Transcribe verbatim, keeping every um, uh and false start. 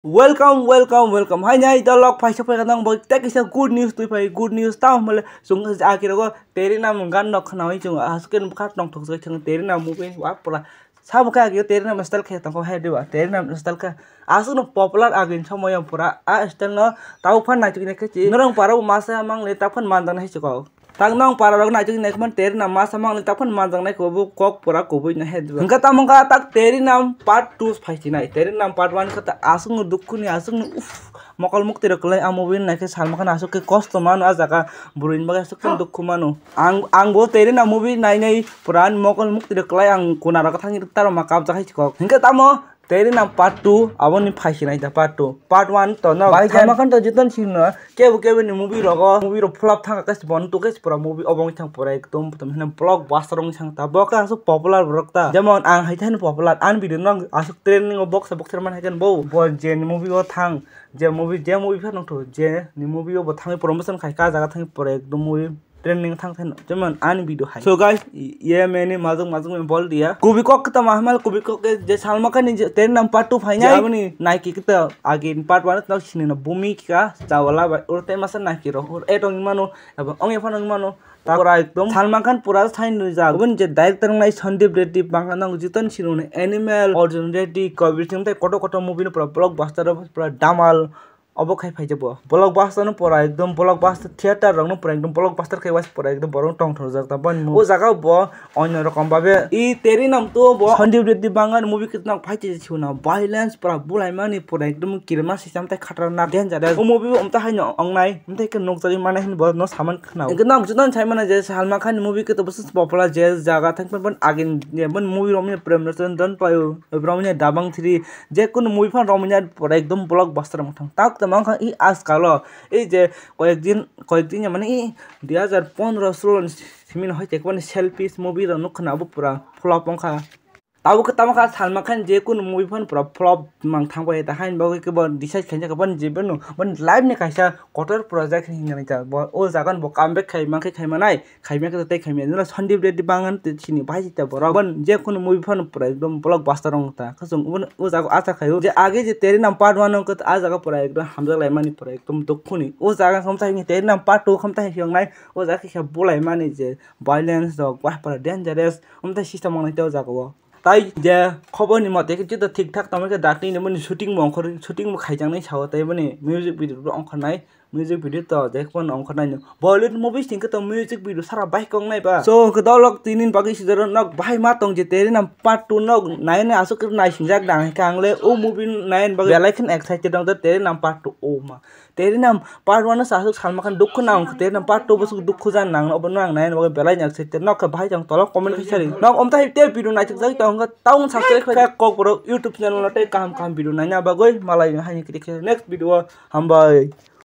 Welcome, welcome, welcome. Hai nai dolok phaisa phaika nang bo tei kisa good news twi phai, good news tamo hwnle chwng akhirogo Teri Naam gan nok khnawi chwng aswk khe bwkha tongthok jai thang Teri Naam movie wa pura. Sabo khe agio Teri Naam style khe tongkho hai diba, Teri Naam style khe aswk no popular agini somoyo pura a style no tabo phan naituknai khe chi norong parabo masa mangli ta phan manjaknai hai chwkao. Tak nong para rok naituknai khman Teri Naam masa mangli ta phan manjaknai khe bo kok pura kubui no hai diba. Hwnkhe tamo kha tak Teri Naam part two phai chinai, Teri Naam part one khe ta aswk no dukhu ni aswk no uff. Mokol mukti rok kwlai a movie naikhe Salman Khan aswk khe kosto mano a jaga, bwrwini bagwi aswk khe dukhu mano. Ang, ang bo Teri Naam movie nainai pura ani mokol mukti rok kwlai ang kuna rok thangwi taro ma kapjak hai chikok. Hwnkhe tamo Teri Naam part two aboni phai sinai da part two. Part one to no bai Salman Khan to jiton sino kebo kebo ni movie rogo, movie rok flop thang khe bon to khe pura movie obo wngthang pura ekdom tamo hino blockbuster wngthang ta bo khe aswk popular borok ta. Jemon ang hai thani popular ani video no aswk trending o box box man hai khe bo bo je ni movie o thang. Je movie, je movie phano nukthok, je ni movie o bo thangwi promotion khai kha, ah jaga thangwi pore ekdom movie trending thang thai no, jemon ani video hai. So guys, ye mene majak majak me bol diya. Kubi kok kita mahmal, kubi kok ke je Salman Khan ni je Teri Naam part two phai nai. Aboni Nike kita age part one no sini no bumi kika chawala bai ur te masa Nike ro ur etong mano, abo ong phano mano. Ta pura ekdom Salman Khan pura sign rijak. Oboni je director wngnai Sandeep Reddy, bangkha nang jiton sironi Animal, Arjun Reddy, Kabir Singh tei kotor kotor movie no pura blockbuster o pura damal obo khai phaijak bo. Blockbuster no pura ekdom blockbuster theater rok no pura ekdom blockbuster khai was pura ekdom borok tongthokjak ta boni movie. O jaga o bo onyo rokom babe i Teri Naam two bo Sandeep Reddy bangkha ni movie kitna phai tei suna violence pura bulaimani pura ekdom kirima system tei khatarnak dangerous. O movie o omta haino ongnai. Tei khe nukjagwi manai hwnwi borokno saman khna-o. Hwnkhe nok jotono sai mano je Salman Khan ni movie khe to bwswk popular je jaga thang phano agini je boni movie romwi prem rwchapmani don paio, romwi dabang three, je kunu movie phano romwi pura ekdom blockbuster wng thang. Tak tamo wngkha i ajkalo ei je koyek din, koyek din mane i dui hajar pondro solo ni simi no hai khe boni selfish movie rok nuk khna abo pura flop wngkha. Tabuk khe tamo kha Salman Khan je kunu movie phano pura flop mang thang bai ta haini bagwi khe bo decide khaijak kha boni je boni life ni kaisa kotor project hinwi ta bo o jaga bo comeback khai mankhe khai manai khai mankhe tei khai manya Sandeep Reddy bangkha tei sini bai ta borok boni je kunu movie phano pura ekdom blockbuster wng ta khe chwng o jaga acha khaio je age je Teri Naam part one wngkha ah jaga pura ekdom hamjak lai mani pura ekdom dukhu ni o jaga khamtai Teri Naam part two khamtai hinwi wngnai o jaga khe bulai mani je violence rok wah pura dangerous omtai system wngnai tei o jaga o. Tai je khobor ni mote khe joto thik thak tongma khe dakti ni boni shooting bo ongkhor shooting bo khaijaknai sao tei boni music video bo ongkhornai music video to je phano ongkhornai no Bollywood movies ni khe to music video sara bai kok nai ba so hwnkhe dolok tini ni bagwi sijaro nok bahai ma tong je Teri Naam part two nok nai nai aswk khe naisingjak dang hwnkhe ang le o movie nai bagwi belai kheno excited dong Teri Naam part two o ma. Teri Naam part one no sa aswk Salman Khan dukhu nang, Teri Naam part two bwswk dukhu jan nang, obono ang naina bagwi belai nang se, nok khe bahai jang tolok comment khai sari. Nok omtai tei video naithok jagwi tong kha, taun subscribe khai kok borok YouTube channel no tei kaham kaham video naina bagwi malai haini kri khe next video o hambai.